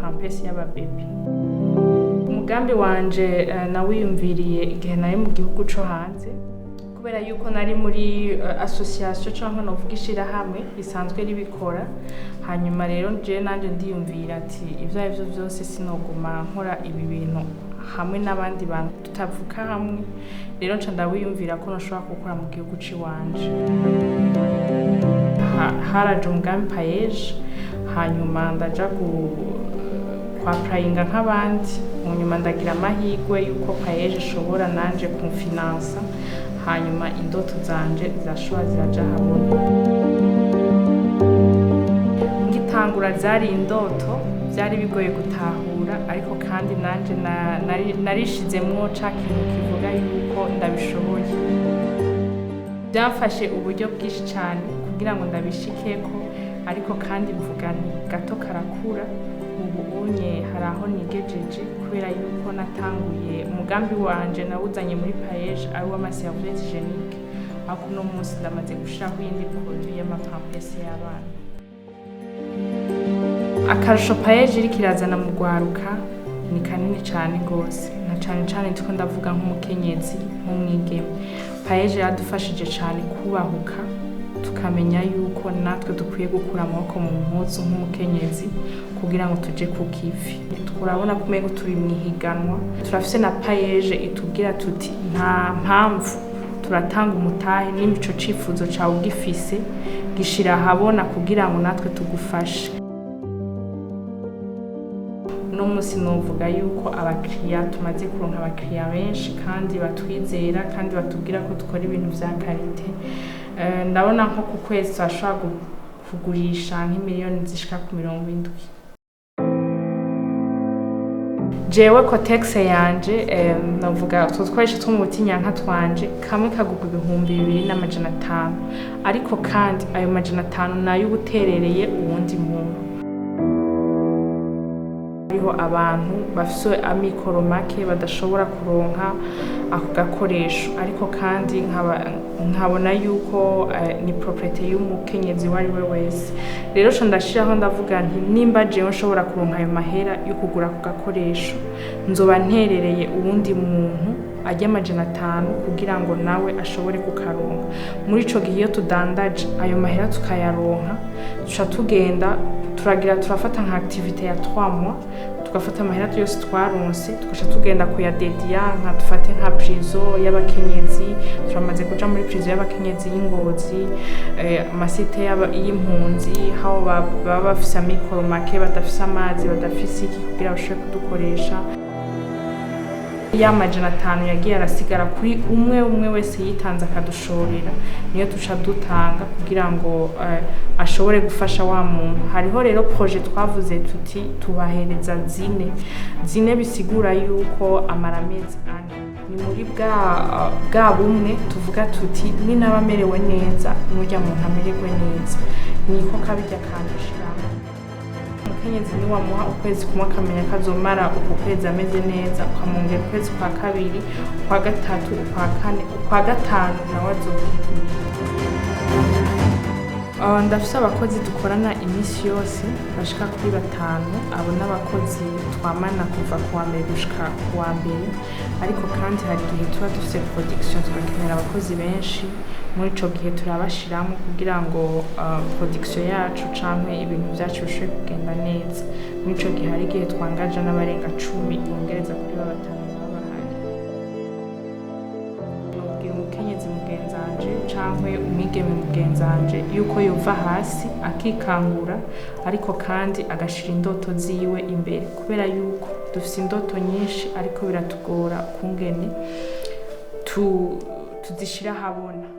Pampers y'ababebe. Umugambi wanje nawiyumviriye igihe nari mu gihugu co hanze, kubera yuko nari muri association canke novuga ishirahamwe risanzwe ribikora. Hanyuma rero je nanje ndiyumvira ati ivyo arivyo vyose sinoguma nkora ibi bintu hamwe n'abandi bantu tutavuka hamwe. Rero nca ndawiyumvira ko noshobora gukora mu gihugu c'iwanje. Haraje umugambi PAEEJ, hanyuma ndaja kwapplyinga nk'abandi. Mu nyuma ndagira amahirwe y'uko PAEEJ ishobora nanje kumfinansa, hanyuma indoto zanje zirashobora ziraja habona. Ngitangura zari indoto, byari bigoye gutahura, ariko kandi nanje narishizemwo ca kintu kivuga yuko ndabishoboye. Byamfashe uburyo bwinshi cyane kugira ngo ndabishikeko, ariko kandi mvuga nti gato karakura. Ubu unye hari aho nigejeje, kubera yuko natanguye umugambi wanje nawuzanye muri PAEEJ ari uw'ama serviettes hygiéniques, ariko uno munsi ndamaze gushiraho iyindi produit y'ama pampers y'abana. Akarusho PAEEJ iriko irazana mu rwaruka ni kanini cane gose, na cane cane ndiko ndavuga nk'umukenyezi, nk'umwigeme. PAEEJ yaradufashije cane kubahuka, tukamenya yuko natwe dukwiye gukura amaboko mu mpuzu nk'umukenyezi kugira ngo tuje ku kivi. Turabona ko umengo turi mu ihiganwa. Turafise na PAEEJ itubwira tuti nta mpamvu, turatanga umutahe, nimba ico cifuzo cawe ugifise, gishira ahabona kugira ngo natwe tugufashe. Uno munsi novuga yuko abakiriya, tumaze kuronka abakiriya benshi kandi batwizera kandi batubwira ko dukora ibintu vya qualité. Ndabona nko ku kwezi turashobora kugurisha nk'imiliyoni zishika ku 70. Jewe Kotex yanje, navuga utwo dukoresho two mu butinyanka twanje, kamwe kagurwa 2500, ariko kandi ayo 500 nayo uba uterereye uwundi muntu. Hariho abantu bafise amikoro make badashobora kuronka ako gakoresho, ariko kandi nkabona yuko ni propriété y'umukenyezi uwo ari we wese. Rero co ndashiraho, ndavuga nti nimba jewe nshobora kuronka ayo mahera yo kugura ako gakoresho, nzoba nterereye uwundi muntu ajya 500 kugira ngo nawe ashobore kukaronka. Muri ico gihe iyo tudandaje ayo mahera tukayaronka, tuca tugenda turagira, turafata nka activité ya 3 mois, tugafata amahera yose twaronse, tugaca tugenda kuyadediya, nka dufate nka prison y'abakenyezi. Turamaze kuja muri prison y'abakenyezi y'Ingozi, ama sites y'impunzi, aho baba bafise amikoro make, badafise amazi, badafise iki, kugira bashobore kudukoresha. Ya 500 yagiye arasigara kuri umwe umwe wese yitanze akadushorera, niyo tuca dutanga kugira ngo ashobore gufasha wa muntu. Hariho rero projet twavuze tuti tubahereza zine zine, bisigura yuko amara amezi 4. Ni muri bwa bumwe tuvuga tuti ninaba amerewe neza, n'urya muntu amererwe neza. Niko kabirya kantu ushiramo. Umukenyezi niwamuha ukwezi kumwe, akamenya ko azomara uku kwezi ameze neza, ukamwongera ukwezi kwa kabiri, ukwa gatatu, ukwa kane, ukwa gatanu, nawe azokwigira. Ndafise abakozi dukorana iminsi yose bashika kuri batanu. Abo n'abakozi twamana kuva ku wa mbere gushika ku wa mbere, ariko kandi hari igihe tuba dufise production tugakenera abakozi benshi. Muri ico gihe turabashiramo kugira ngo production yacu canke ibintu vyacu bishobore kugenda neza. Muri ico gihe hari igihe twangaja n'abarenga 10 bongereza kuri ba batanu baba bahari. Nobwira umukenyezi mugenzanje canke umwigeme mugenzanje yuko yova hasi akikangura, ariko kandi agashira indoto ziwe imbere, kubera yuko dufise indoto nyinshi, ariko biratugora kungene tuzishira ahabona.